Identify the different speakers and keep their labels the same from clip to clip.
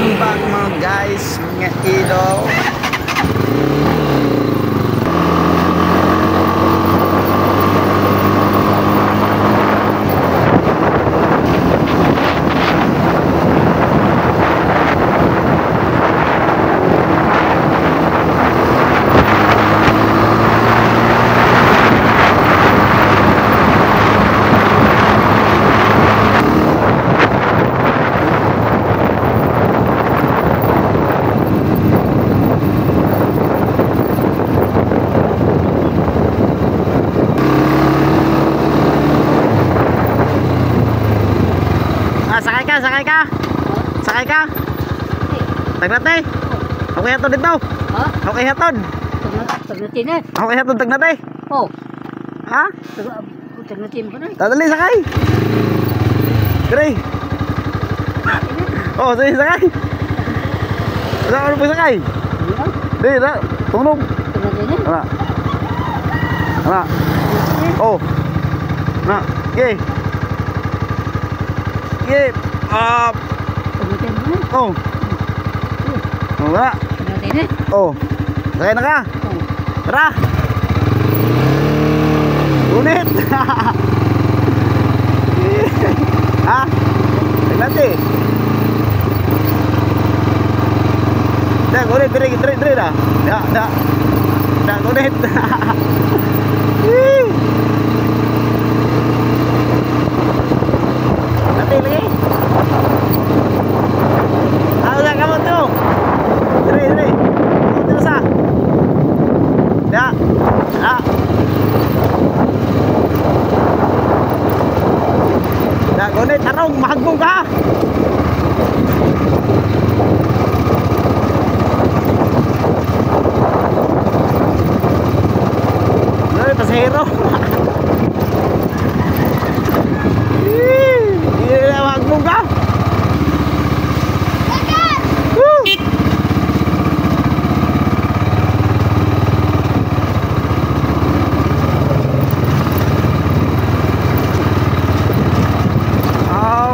Speaker 1: Welcome back, mga guys, mga idol. Ah, sakay ka, sakay ka. Sakay ka. Tagnate. Okay hatod dito.
Speaker 2: Ha?
Speaker 1: Okay hatod.
Speaker 2: Tagnatin eh.
Speaker 1: Okay hatod tagnate.
Speaker 2: Oh,
Speaker 1: Ha?
Speaker 2: tagnatin ko na.
Speaker 1: Tadali sakay. Dre. Oh, sige sakay. Saan ka po sakay? Dre, da. Tungnog.
Speaker 2: Tagnatin eh.
Speaker 1: Ana. Ana. Oh. Na. Okay. Okay. Ah,
Speaker 2: Tagnatin ko na.
Speaker 1: oh. Wala.
Speaker 2: Tagnatin eh.
Speaker 1: Oh. Sakay na ka.
Speaker 2: Oh.
Speaker 1: Tara. Unit. Ha? Tagnate. Da, gunit, dire, dire, dire da. Da, da. Da, gunit. Nate lagi. Ah, udah kamu tuh. Dire, dire. Terus ah. Da. Da. Da, gunit, tarong, mahagbong ka. Ay, pasahero. Hindi na mahagbong ka. Woo! Aw.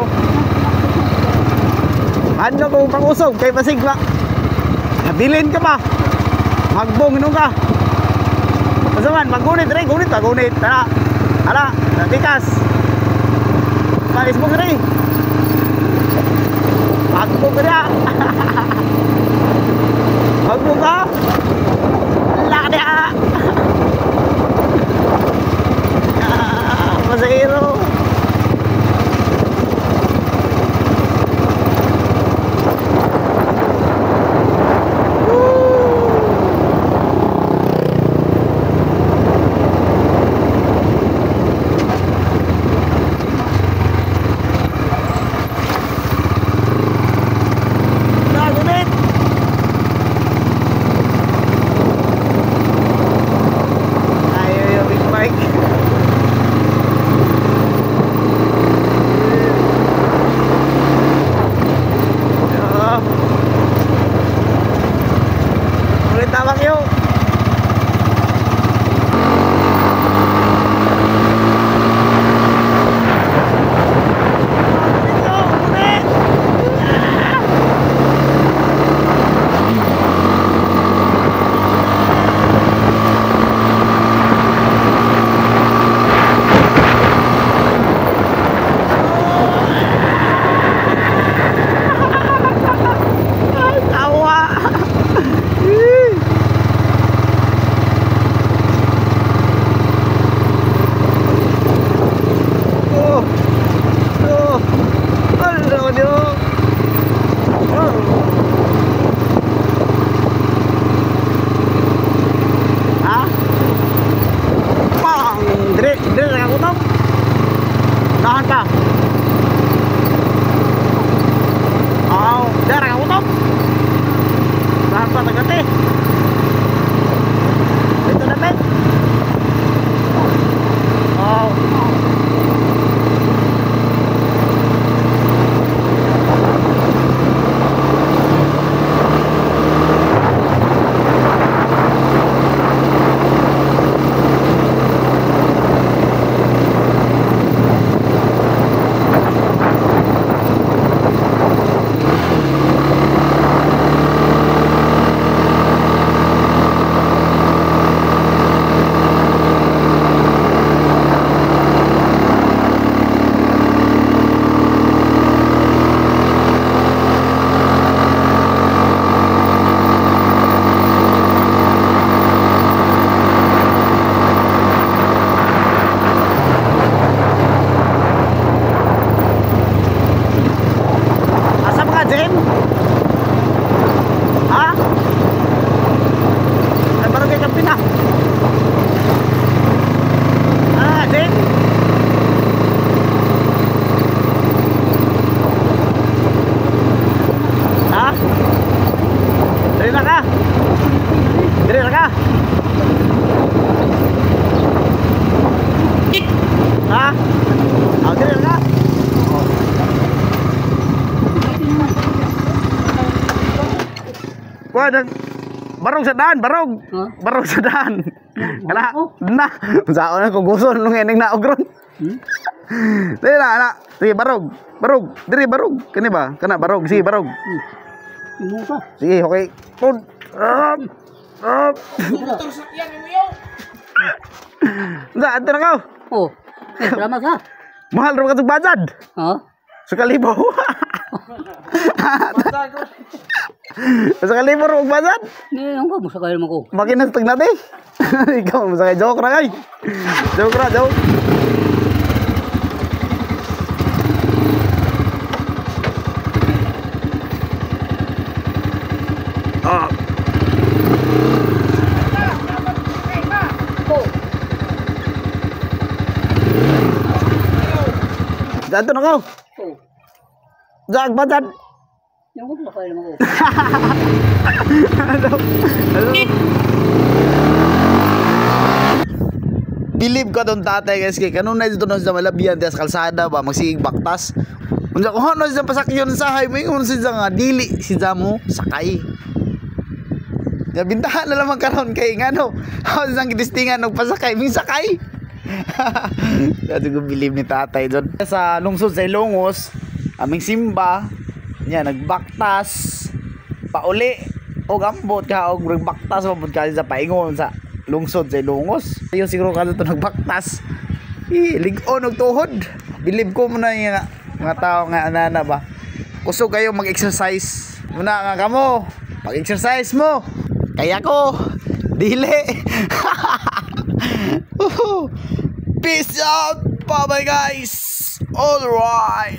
Speaker 1: Ano kung pangusog kay pasig ba? Nabilin ka pa. Magbong inom ka. Basta man, maggunit rin, gunit pa, gunit. Tara. Tara, natikas. Palis mo rin. Magbong ka na. Magbong ka. Laki na. Ah, pasahero. Na, gunit. Jen? Ha? Ay, barangay Kampina. Ah, Jen? Ha? Dali na ka. Dali na ka. Ha? Ah, dali na ka. Kuha nang barog sa daan, barog.
Speaker 2: Huh?
Speaker 1: Barog sa daan. Kana, na. Saon na ko gusto nung ening naog ron. Dili na, ana. Sige, barog. Barog. Diri barog. Kani ba? Kana barog. Sige, barog.
Speaker 2: Imo ka.
Speaker 1: Sige, okay. Pun. Up. Up. Unsa, adto na ka?
Speaker 2: Oh. Eh, salamat ha.
Speaker 1: Mahal ra ka bazad.
Speaker 2: Ha?
Speaker 1: Sukalibo. Sukalibo ra og bazad.
Speaker 2: Ni ang ko musakay man ko.
Speaker 1: Makina sa tagnate. Ikaw masakay joke ra kay. Joke ra, joke. Ah. Dito na ko.
Speaker 2: Oh.
Speaker 1: Jag bazad.
Speaker 2: Yang ko musakay man ko.
Speaker 1: Hello. Hello. Bilib ko tong tatay guys kay kanunay dito na sa Malabian diya sa kalsada ba magsigig baktas. Unsa ko ano sa pasakyon sa hay moingon siya nga dili siya mo sakay. Ya bintahan na lamang karon kay ngano hawes ang gidistingan og pasakay ming sakay. Dati ko bilib ni tatay doon. Sa lungsod sa Ilongos, aming simba niya nagbaktas pauli og ambot ka og nagbaktas mabot ka sa paingon sa lungsod sa Ilongos. Yung siguro ka dito nagbaktas. Lig-on og tuhod. Bilib ko muna yung mga tao nga anana ba. Kusog kayo mag-exercise. Muna nga kamo. Pag-exercise mo. Kaya ko dili. Peace out. Bye bye guys. All right.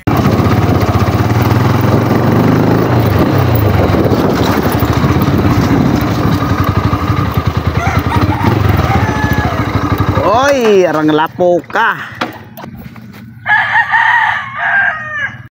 Speaker 1: Oy, arang lapo ka.